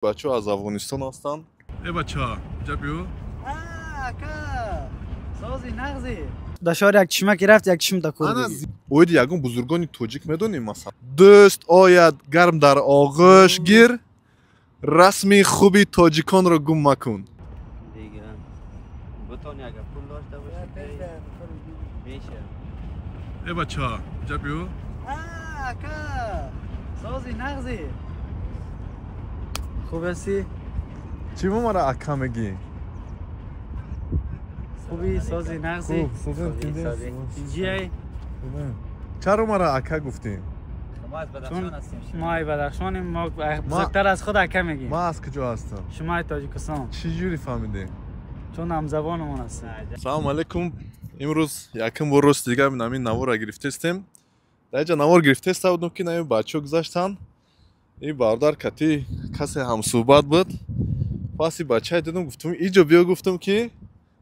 Бачаҳо аз Афғонистон ҳастанд. Э, бачаҳо, ҷа биё. Ака, сози, нағзи? Да шор як чишмаки рафт, як чишм да кор. Оиди ягон бузургони тоҷик медонем? Масалан, дӯст ояд, гарм дар оғӯш гир, расми хуби тоҷиконро гум макун. Бутони, агар пул дошта бошӣ, меша. Э, бачаҳо, ҷа биё. Ака, сози, нағзи, хуб ҳастӣ? Чӣ бо мара ака мегӣ? Хуби, сози, нағзи? Инҷияй. Чаро мара ака гуфтӣ? Чун мо ай Бадахшонем, мо бузургтар аз худ ака мегӯем. Ман аз куҷо ҳастам? Шумо ай Тоҷикистон. Чӣ ҷури фаҳмидем? Чун ҳамзабонамон ҳастем. Салому алайкум. Имрӯз якум бор рост дигар ҳамин навора гирифтестем. Дар инҷа навор гирифтеста будем, ки наи бачаҳо гузаштанд. Ин бародар кати касе ҳамсӯҳбат буд. Пас и бачае дидам, гуфтум: «Иҷо биё». Гуфтум, ки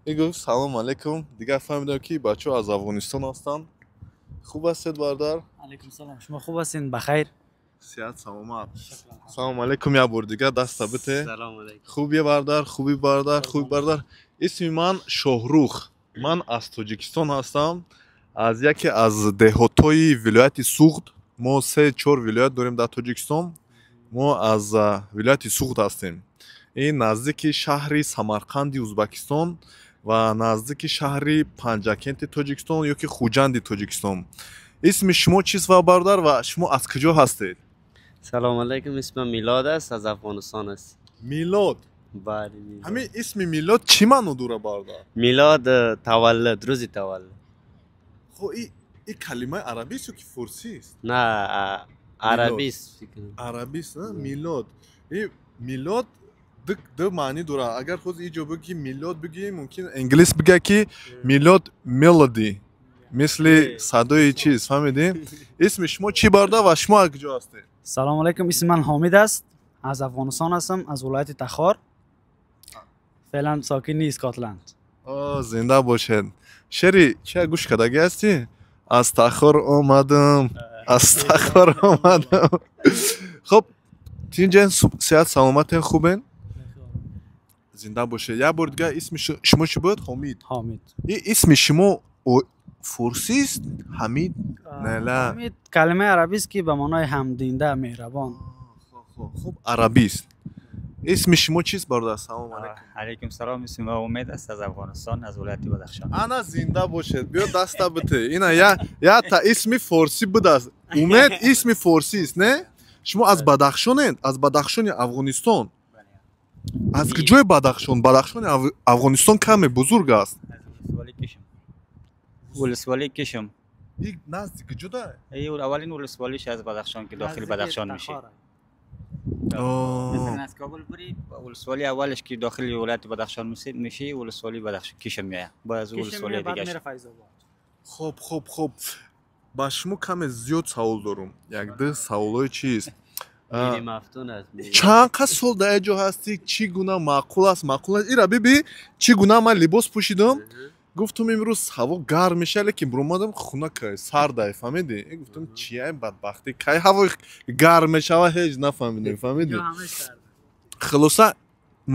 и гуфт: «Салому алайкум». Дигар фаҳмидам, ки бачаҳо аз Афғонистон ҳастанд. Хуб ҳастед, бародар? Алайкум салом, шумо хуб ҳастин? Бахайр? Сиҳат, саломат. Салому алайкум, як бор дигар даста бите. Хубе, бародар? Хуби, бародар? Хуби, бародар? Исми ман Шоҳрух, ман аз Тоҷикистон ҳастам, аз яке аз деҳотҳои вилояти Суғд. Мо се чор вилоят дорем дар Тоҷикистон, мо аз вилояти Суғд ҳастем. Ин наздики шаҳри Самарқанди Узбакистон ва наздики шаҳри Панҷакенти Тоҷикистон ё ки Хуҷанди Тоҷикистон. Исми шумо чист ва, бародар, ва шумо аз куҷо ҳастед? Салом алайкум, исмам Милод аст, аз Афғонистон аст. Милод? Бале. Ҳамин исми Милод чӣ маъно дорад, бародар? Милод, таваллуд, рӯзи таваллуд. Хо, и калимаи арабист ё ки форсист? На, арабист. Арабист. Милод, и милод ду маънӣ дорад. Агар хоз иҷо бигӣ, милод бигӣ, мумкин англис бигӯяд, ки милод, melody, мисли садои чиз. Фаҳмидӣ? Исми шумо чӣ, бародар, ва шумо аз куҷо ҳастед? Салому алайкум, исми ман Ҳомид аст, аз Афғонистон ҳастам, аз вилояти Тахор, феълан сокини Скотланд. Зинда бошед. Шери чия гӯш кардагӣ ҳастӣ? Аз Тахор омадам, аз Тахор омадам. Хуб, тинҷен, сиҳат, саломатен, хубен? Зинда бошед. Як бори дигар, исми шумо чӣ буд? Ҳомид? Ҳомид. Исми шумо форсист, Ҳамид? Нела. Ҳамид калимаи арабист, ки ба маънои ҳамдинда, меҳрабон. Хуб, арабист. Исми шумо чист, бародар? Салому алайкум. Алайкум салом, исми ма Умед аст, аз Афғонистон, аз вилояти Бадахшон. Ана, зинда бошед. Биё, даста бите. Ина якта исми форсӣ будааст. Умед исми форсист, не? Шумо аз Бадахшонед? Аз Бадахшони Афғонистон? Аз куҷои Бадахшон? Бадахшони Афғонистон каме бузург аст. ولسوالی کشم. назди куҷода? اولین ولسوالیش از بدخشان که داخل بدخشان میشه. مثلا از کابل بری، ولسوالی اولش که داخل ولایت بدخشان میشه، ولسوالی بدخشان کشم میاد، بعد از ولسوالی دیگه. خب خب خب، ба шумо каме зиёд савол дорум, як ду саволҳои чист. Чанд қад сол дар ҷо ҳастӣ? Чӣ гуна маъқул аст? Маъқул аст? Ира биби, чӣ гуна ман либос пӯшидам. Гуфтум, имрӯз ҳаво гарм меша, лекин биромадам, хунакай, сардай, фаҳмидӣ? Гуфтум, чияй бадбахтӣ, кай ҳаво гарм мешава, ҳеҷ нафаҳмидем, фаҳмидӣ? Хулоса,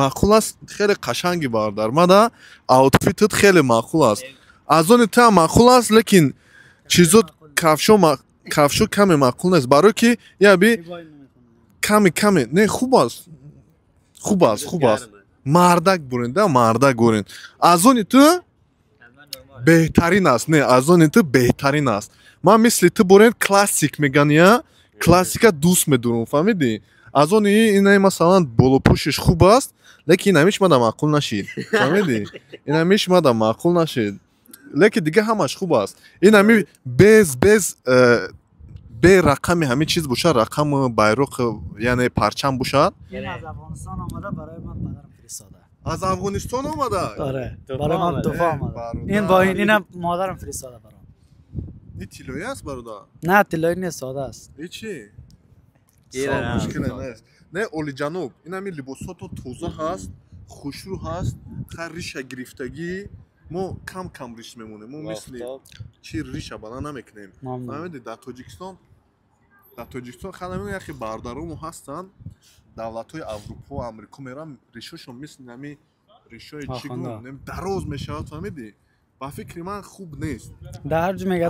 маъқул аст, хеле қашанги, бародар. Мада outfit ат хеле маъқул аст, аз они туам маъқул аст, лекин чизо, кафшо, кафшо каме маъқул нест, барое ки яби каме каме не. Хуб аст, хуб аст, хуб аст. Мардак бурен да, мардак бурен. Аз они ту беҳтарин аст. Не, аз они ту беҳтарин аст. Ман мисли ту бурен классик меган, я классика дӯст медорам, фаҳмидӣ? Аз они ина, масалан, болопӯшиш хуб аст, лекин инамиш мада маъқул нашид, фаҳмидӣ? Инамиш мада маъқул нашид, лекин дига ҳамаш хуб аст. Инами без бе рақами ҳамин чиз бошад, рақаму байроқ, яъне парчам бошад. Аз Афғонистон омада, барои ман падарам фиристода. Аз Афғонистон омада? Оре, барои ман туҳфа омада. Ин бо ин, инам модарам фиристода баром. Ин тиллоӣ аст, бародар? На, тиллоӣ нест, сода аст. И чи мушкиле нест? Не, олиҷаноб, инами либосото тоза ҳаст, хушрӯ ҳаст. Хар риша гирифтагӣ, мо кам кам риш мемонем, мо мисли чи риша бала намекунем, фаҳмидӣ? Дар Тоҷикистон хеле яхе бародаромо ҳастанд. Давлатҳои Аврупо, Амрико мерам, ришошон мисли нами ришои чӣ гум дароз мешавад, фаҳмидӣ? Ба фикри ман, хуб нест. Дар ҳар мега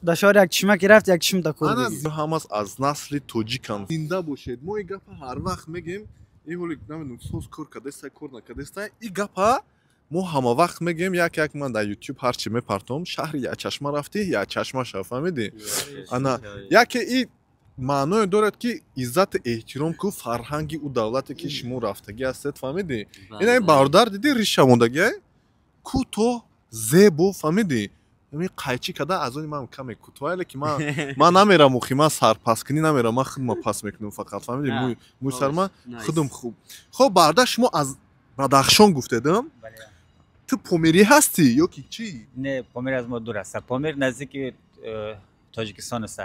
дашори як чишма ки рафт, як чишм да кур. Ҳамас аз насли тоҷикан. Зинда бошед. Мо ин гапа ҳар вақт мегем. Ин ҳоли намедонам, соз кор кардеста, кор накардеста. Ин гапа мо ҳама вақт мегем. Як як ман дар Ютуб ҳарчи мепартом, шаҳри Якчашма рафтӣ, якчашма шав, фаҳмидӣ? Ана яке и маъное дорад, ки иззату эҳтиром ку фарҳанги ӯ давлате, ки шумо рафтагӣ ҳастед, фаҳмидӣ? Ина ин бародар, дидӣ, риша мондагиай кӯтоҳ, зебо, фаҳмидӣ? Ами қайчӣ карда. Аз они ман каме кӯтоҳ, леки ман намерам, охи ман сарпасткунӣ намерам, ман худма пас мекунам фақат, фаҳмидӣ? Мӯи сар ман худам хуб. Хоб, бародар, шумо аз Бадахшон гуфтедам, ту помирӣ ҳастӣ ё ки чӣ? Не, Помир аз мо дур аст. Помир наздики Тоҷикистон аст.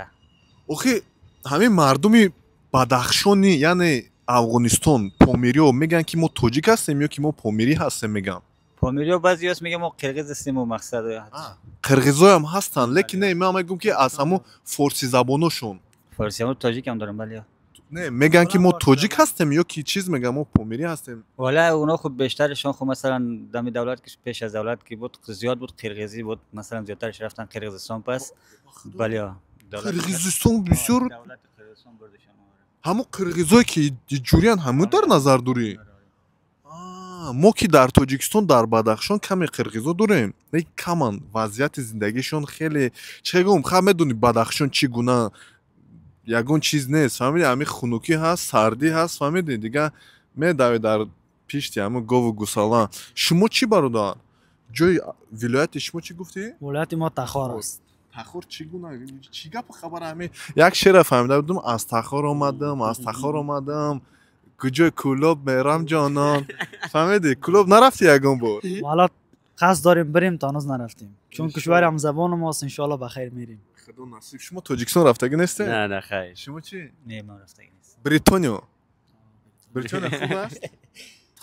Охи ҳамин мардуми Бадахшони, яъне Афғонистон, помириё мегӯянд, ки мо тоҷик ҳастем ё ки мо помирӣ ҳастем, мегӯям. Помириё баъзеёс мегӯянд, мо қирғиз ҳастем ва мақсад. Қирғизоям ҳастанд, лекин не, ман мегӯям, ки аз ҳамун форсизабоношон. Форсиҳо тоҷикам дорам, бале. Не, мегӯянд, ки мо тоҷик ҳастем ё ки чиз мегӯям, мо помирӣ ҳастем. Вале اونا خب بیشترشان خب مثلا دمی دولت که پیش از دولت که بود، زیاد بود قرقیزی بود. مثلا زیادترش رفتن قرقیزستان. پس بله. Қирғизистон бисёр. دولت قرقیزستان بردشان. Ҳамун қирғизое ки ҷуриян, ҳамун дар назар дорӣ? Мо ки дар Тоҷикистон, дар Бадахшон каме қирғизо дорем, лекин каманд. Вазъияти зиндагишон хеле, чӣ гӯм, ха, медонӣ, Бадахшон чӣ гуна, ягон чиз нест, фаҳмидӣ? Ҳамин хунукӣ ҳаст, сардӣ ҳаст, фаҳмидӣ? Дига медавӣ дар пишти ҳамун гову гусала. Шумо чӣ, бародар, ҷои вилояти шумо чӣ гуфтӣ? Вилояти мо Тахор аст. Тахор чӣ гуна, чӣ гапу хабар? Ҳамин як шеъра фаҳмида будум: аз Тахор омадам, аз Тахор омадам, куҷои Кӯлоб мерам, ҷонон, фаҳмидӣ? Кӯлоб нарафтӣ ягон бор? Ҳоло қасд дорем бирем, то ҳанӯз нарафтем, чун кишвари ҳамзабони мост. Иншоалло, ба хайр мерем. Худо насиб. Шумо Тоҷикистон рафтагӣ нестед? Не, не, хайр. Шумо чӣ? Не, ман рафтагӣ нест. Бритониё, Бритониё хуб аст?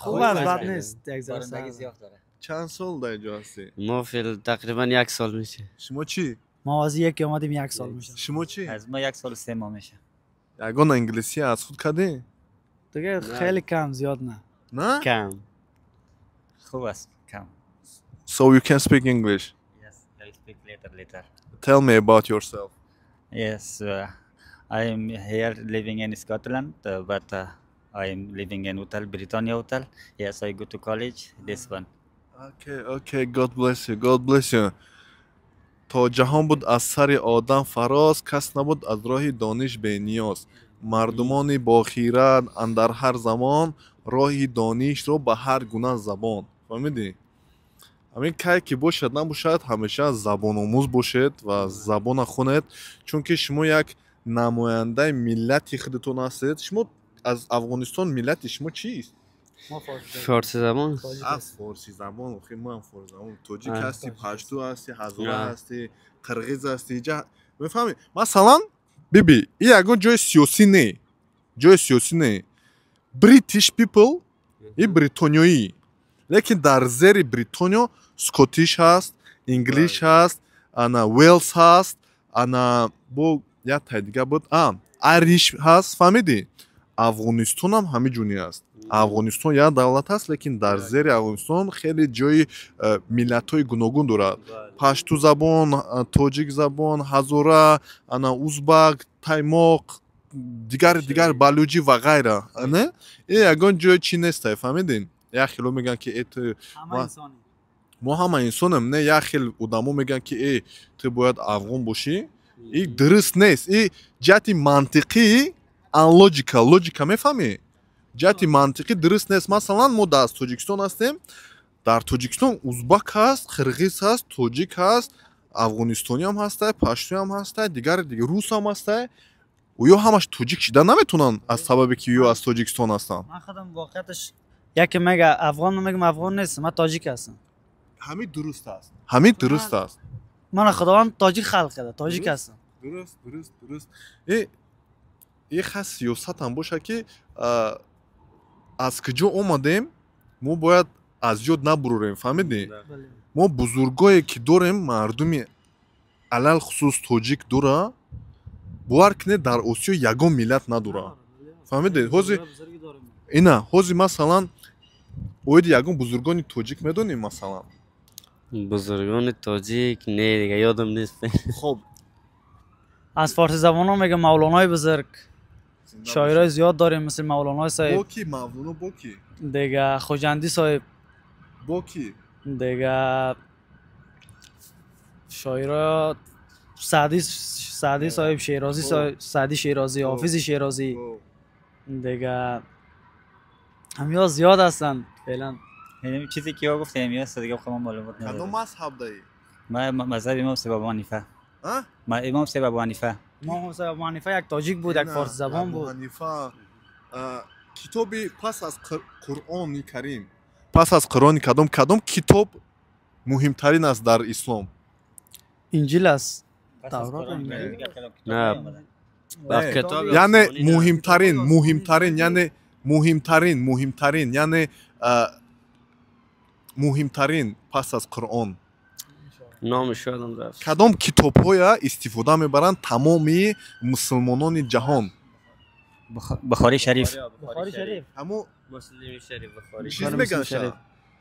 Хуб аст, бад нест, як зарра. Борандагӣ зиёд дорад. Чанд сол дар инҷо ҳастӣ? Мо фил тақрибан як сол мешавад. Шумо чӣ? Мо аз яке омадем, як сол мешавад. Шумо чӣ? Аз мо 1 сол 3 моҳ мешавад. Ягон англисӣ аз худ кардӣ? Дига хеле кам, зиёд не. На. Кам. Хуб аст, кам. So you can speak English? Yes, I speak little little. Tell me about yourself. Yes, I am here living in Scotland, but I am living in hotel, Britannia Hotel. Yes, I go to college. This one. Okay, God bless you, God bless you. То ҷаҳон буд аз сари одам фароз, кас набуд аз роҳи дониш бениёз. Мардумони бохират андар ҳар замон роҳи донишро ба ҳар гуна забон. Фаҳмидӣ? Ҳамин кай ки бошад, набошад, ҳамеша забономӯз бошед ва забона хонед, чунки шумо як намояндаи миллати худатон ҳастед. Шумо аз Афғонистон, миллати шумо чист? Форсӣ забон. Аз форсӣ забон. Охи ман форсӣ забон. Тоҷик ҳастӣ, пашту ҳастӣ, ҳазора ҳастӣ, қирғиз ҳастӣ, ҷа мефаҳмӣ? Масалан, биби, ин ягон ҷои сиёсӣ не, ҷои сиёсӣ не. British people и бритониёӣ, лекин дар зери Бритониё Scottish ҳаст, English ҳаст, ана Wales ҳаст, ана бо як тай дига буд, а Irish ҳаст, фаҳмидӣ? Афғонистонам ҳамин ҷуни аст. Афғонистон як давлат аст, лекин дар зери Афғонистон хеле ҷои миллатҳои гуногун дорад: паштузабон, тоҷик забон, ҳазора, ана узбак, таймоқ, дигар дигар, балуҷӣ ва ғайра. Не, ин ягон ҷои чӣ нестай, фаҳмидин? Як хело мегӯянд, ки э, ту мо ҳама инсонем. Не, як хел одамо мегӯянд, ки э, ту бояд афғон бошӣ. И дуруст нест, и ҷиҳати мантиқӣ unlogical. Логика мефаҳмӣ? Ҷиҳати мантиқӣ дуруст нест. Масалан, мо дар Тоҷикистон ҳастем, дар Тоҷикистон узбак ҳаст, қирғиз ҳаст, тоҷик ҳаст, афғонистониам ҳастай, паштуям ҳастай, дигари дигар, русам ҳастай. Ё ҳамаш тоҷик шида наметавонанд аз сабабе ки ё аз Тоҷикистон ҳастанд. Ман худам воқеияташ, яке мега афғон, ман мегам афғон нестам, ман тоҷик ҳастам. Ҳамин дуруст аст, ҳамин дуруст аст. Мана Худованд тоҷик халқ карда, тоҷик ҳастам. Дуруст. И хас сиёсатам бошад, ки аз куҷо омадем, мо бояд аз ёд набурорем, фаҳмидӣ? Мо бузургое ки дорем, мардуми алалхусус тоҷик дора, бовар кунед, дар Осиё ягон миллат надорад. Фаҳмидед? Ҳозир ина, ҳозир, масалан, оиди ягон бузургони тоҷик медонем, масалан? Бузургони тоҷик не, дига ёдам нест. Хоб. Аз форсӣ забонҳо мегӯям, Мавлонои бузург, шоирои зиёд дорем, мисли Мавлонои соҳиб. Бо ки Мавлоно, бо ки? Дига Хуҷандӣ соҳиб. Бо ки? Дига шоиро Саъдӣ, Саъдӣ соҳиб Шерозӣ, Саъдӣ Шерозӣ, Ҳофизи Шерозӣ, дига ҳамиҳо зиёд ҳастанд феълан. Чизе ки ё гуфтем, ё дига худам маълумот Кадом надорам. мазҳаб даи? Ман мазҳаби имом Сайид Абу Ҳанифа. А? Ман имом Сайид Абу Ҳанифа. Имом Ҳусайн Абу Ҳанифа як тоҷик буд, як Ина, форсизабон Абу буд. Ҳанифа. Китоби пас аз Қуръони Карим, пас аз Қуръони кадом китоб муҳимтарин аст дар ислом? Инҷил аст. Пас аз Таврот, Қуръон Инҷил. дигар кадом китоб Не. наомада. Ба Не. китоби Яъне осмонӣ не. муҳимтарин, муҳимтарин, яъне муҳимтарин, муҳимтарин, яъне муҳимтарин пас аз Қуръон. Номаш ёдам рафт. Кадом китобҳоя истифода мебаранд тамоми мусулмонони ҷаҳон? Бухори Шариф. Бухори Шариф. Ҳамо Муслими Шариф, Бухори. чиз меган ша. Шариф.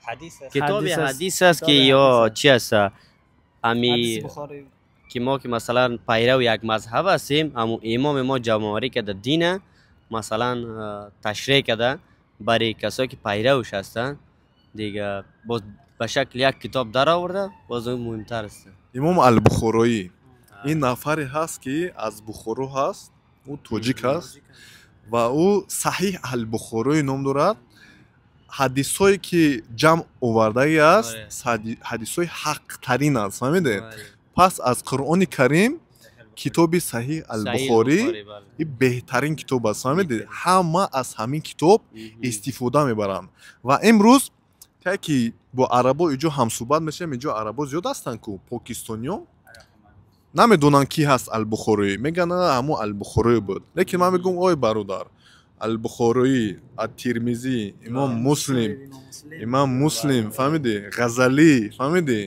Ҳадис аст. Китоби Ҳадис аст. ҳадис аст ки Китоби ё ҳадис аст. чӣ аст? Ами Ҳадиси Бухорӣ. ки мо ки масалан пайрав як мазҳаб ҳастем, аммо имоми мо ҷамъоварӣ карда дина, масалан, ташреҳ карда барои касое ки пайравш ҳастанд, дига боз ба шакли як китоб дароварда, боз он муҳимтар аст. Имом Албухороӣ ин нафаре ҳаст, ки аз Бухоро ҳаст, ӯ тоҷик аст ва ӯ Саҳиҳ Албухороӣ ном дорад. Ҳадисҳое ки ҷамъ овардагӣ аст, ҳадисҳои ҳақтарин аст, фаҳмидед? Пас аз Қуръони Карим китоби Саҳиҳ Албухорӣ ин беҳтарин китоб аст, фаҳмидед? Ҳама аз ҳамин китоб истифода мебаранд. Ва имрӯз тае ки бо арабо иҷо ҳамсӯҳбат мешавем, иҷо арабо зиёд ҳастанд ку, покистониё намедонанд, ки ҳаст Албухороӣ, мегӯянд: «Ҳамо Албухороӣ буд». Лекин ман мегӯям: «Ой бародар, Албухороӣ, Аттирмизӣ, Имом Муслим, Имом Муслим, фаҳмидӣ, Ғазалӣ, фаҳмидӣ,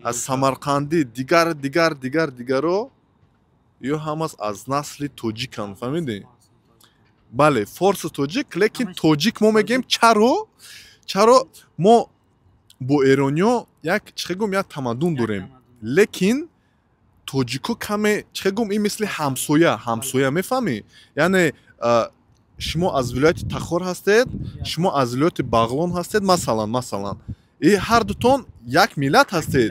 аз Самарқандӣ, дигар, дигар, дигар, дигаро, ё ҳамас аз насли тоҷиканд, фаҳмидӣ?» Бале, форсу тоҷик, лекин тоҷик мо мегӯем. Чаро мо бо эрониё як, чӣ гӯм, як тамаддун дорем, лекин тоҷико каме, чӣ гӯм, ин мисли ҳамсоя, ҳамсоя, мефаҳмӣ? Яъне шумо аз вилояти Тахор ҳастед, шумо аз вилояти Бағлон ҳастед, масалан, и ҳар дутон як миллат ҳастед,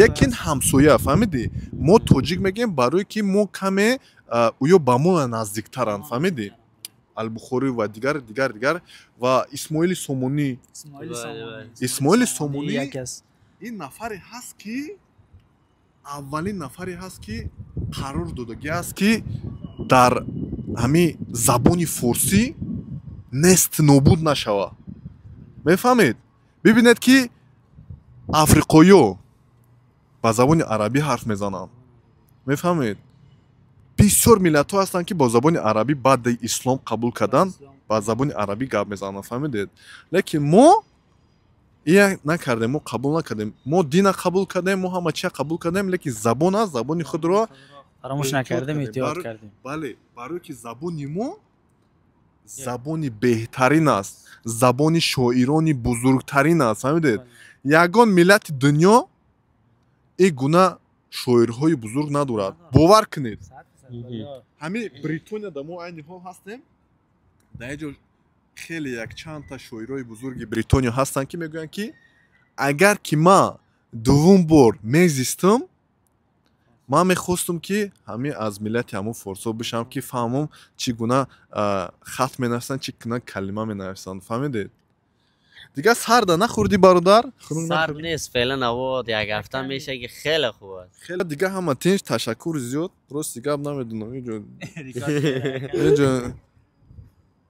лекин ҳамсоя, фаҳмидӣ? Мо тоҷик мегӯем, барое ки мо каме ӯё ба мо наздиктаранд, фаҳмидӣ? Албухорӣ ва дигар, дигар, дигар ва Исмоили Сомонӣ. Исмоили Сомонӣ ин нафаре ҳаст, ки аввалин нафаре ҳаст, ки қарор додагӣ аст, ки дар ҳамин забони форсӣ нест нобуд нашава, мефаҳмед? Бибинед, ки африқоё ба забони арабӣ ҳарф мезананд, мефаҳмед? Бисёр миллатҳо ҳастанд, ки бо забони арабӣ баъди ислом қабул кардан ба забони арабӣ гап мезананд, фаҳмидед? Лекин мо ия накардем, мо қабул накардем. Мо дина қабул кардем, мо ҳама чия қабул кардем, лекин забон аст, забони худро фаромӯш накардем, эҳтиёт кардем. Бале, барое ки забони мо забони беҳтарин аст, забони шоирони бузургтарин аст, фаҳмидед? Ягон миллати дунё ин гуна шоирҳои бузург надорад, бовар кунед. Ҳамин Бритония да мо айни ҳол ҳастем, дар ин ҷо хеле якчандта шоирои бузурги Бритониё ҳастанд, ки мегӯянд, ки агар ки ман дуввум бор мезистам, ман мехостум, ки ҳамин аз миллати ҳамон форсо бишавам, ки фаҳмам, чӣ гуна хат менависанд, чӣ гуна калима менависанд, фаҳмидед? Дигар сарда нахӯрдӣ, бародар? Сард нест феълан, ҳаво як ҳафта меша, ки хеле хуб аст. Хеле. Дига ҳама тинч, ташаккури зиёд. Рости гап, намедонам, иҷо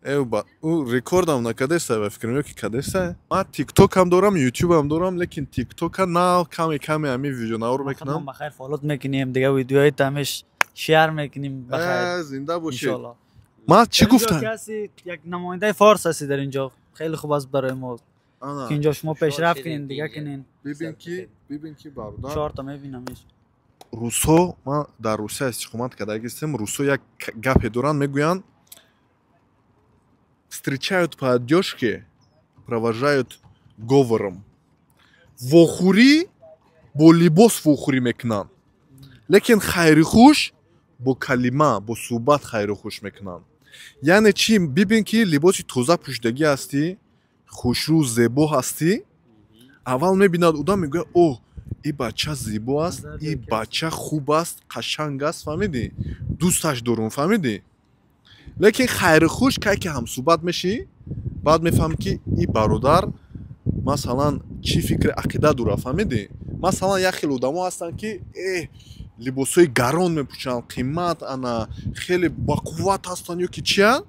ӯ рекордам накардеста, ба фикрам, ё ки кардеста. Ман Тиктокам дорам, Ютубам дорам, лекин Тиктока нав каме каме ҳамин видеонавор мекунам. Бахайр, follow т мекунем, дига видеои тамиш share мекунем, бахайр. Зинда бошед. Ман чӣ гуфтам? Як намояндаи форс ҳастӣ дар инҷо, хеле хуб аст барои мо, ки инҷо шумо пешрафт кунин, дига кунин. Бибин, ки бародар, чорта мебинам. Русҳо, ман дар Русия истиқомат кардагистем, русҳо як гапе доранд, мегӯянд. Встречают по одежке, провожают говором. Вохӯрӣ бо либос вохӯрӣ мекунанд, лекин хайру хуш бо калима, бо суҳбат хайру хуш мекунанд. Яъне чӣ? Бибин, ки либоси тоза пӯшидагӣ ҳастӣ, хушрӯ, зебо ҳастӣ, аввал мебинад одам, мегӯяд: «О, и бача зебо аст, и бача хуб аст, қашанг аст», фаҳмидӣ? Дӯсташ дорум, фаҳмидӣ? Лекин хайру хуш кай ки ҳамсӯҳбат мешӣ, баъд мефаҳмӣ, ки и бародар, масалан, чӣ фикри ақида дорад, фаҳмидӣ? Масалан, як хел одамо ҳастанд, ки либосҳои гарон мепӯшанд, қимат, ана хеле бақувват ҳастанд ё ки чиянд,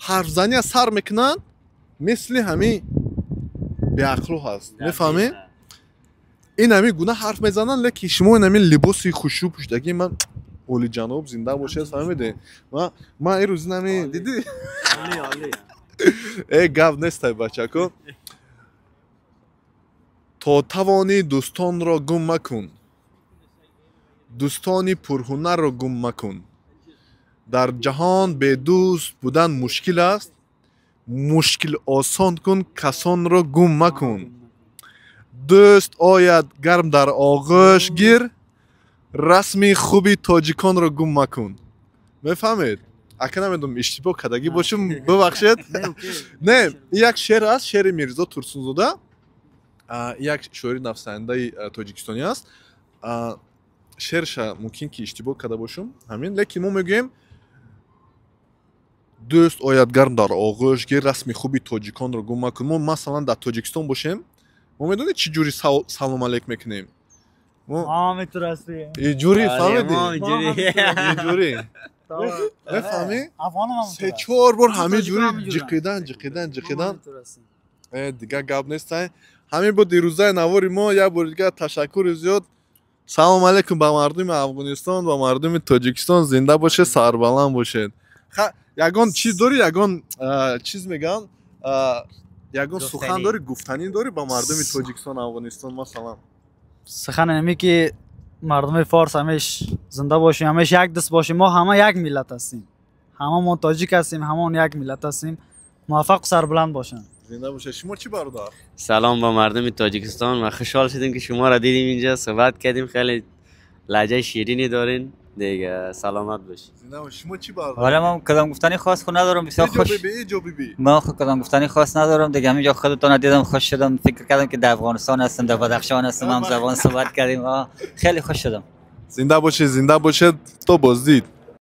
ҳарфзания сар мекунанд, мисли ҳамин беақлу ҳаст, мефаҳмӣ? Ин ҳамин гуна ҳарф мезананд. Лекин шумо ин ҳамин либоси хушрӯ пӯшидагӣ, ман олиҷаноб, зинда бошед, фаҳмидӣ? Ман ин рӯз ин ҳамин дидӣ, гап нестай, бачако. То тавонӣ, дӯстонро гум макун, дӯстони пурҳунарро гум макун. Дар ҷаҳон бедӯст будан мушкил аст, мушкил осон кун, касонро гум макун. Дӯст ояд, гарм дар оғӯш гир, расми хуби тоҷиконро гум макун. Мефаҳмед, ака? Намедонам, иштибоҳ кардагӣ бошум, бубахшед. Не, як шеър аст, шеъри Мирзо Турсунзода, як шоири нависандаи тоҷикистонӣ аст. Шеърша мумкин ки иштибоҳ карда бошум ҳамин, лекин мо мегӯем: дӯст ояд, гарм дар оғӯш гир, расми хуби тоҷиконро гум макун. Мо, масалан, дар Тоҷикистон бошем, мо медонед, чӣ ҷури салом алейк мекунем? Иҷури, фаҳмидӣ? Иҷури, мефаҳмӣ? Се чор бор ҳамин ҷури ҷиқидан, ҷиқидан, ҷиқидан. Дигар гап нестай. Ҳамин буд дирӯзаи навори мо. Як бори дигар ташаккури зиёд. Салом алейкум ба мардуми Афғонистон, ба мардуми Тоҷикистон. Зинда бошед, сарбаланд бошед. Ягон чиз дорӣ, ягон чиз мегӯянд, ягон сухан дорӣ, гуфтанӣ дорӣ ба мардуми Тоҷикистон, Афғонистон, масалан? Сухан ҳаме, ки мардуми форс ҳамеш зинда бошем, ҳамеш як даст бошем. Мо ҳама як миллат ҳастем, ҳама мо тоҷик ҳастем, ҳамон як миллат ҳастем. Муваффақу сарбаланд бошанд. Зинда бошед. Шумо чӣ, бародар? Салом ба мардуми Тоҷикистон ва хушҳол шудем, ки шуморо дидем, инҷа суҳбат кардем. Хеле лаҳҷаи ширинӣ дорин дига, саломат бошед. Зинда бошед. Шумо чӣ, бародар? Вале ман кадом гуфтани хос ху надорам, бисёр хуш. Иҷо биби. Ман ху кадом гуфтани хос надорам дига. Ҳаминҷо худатонро дидам, хуш шудам, фикр кардам, ки дар Афғонистон ҳастам, дар Бадахшон ҳастам, ҳам забон суҳбат кардем, хеле хуш шудам. Зинда бошед, зинда бошед, то боздид.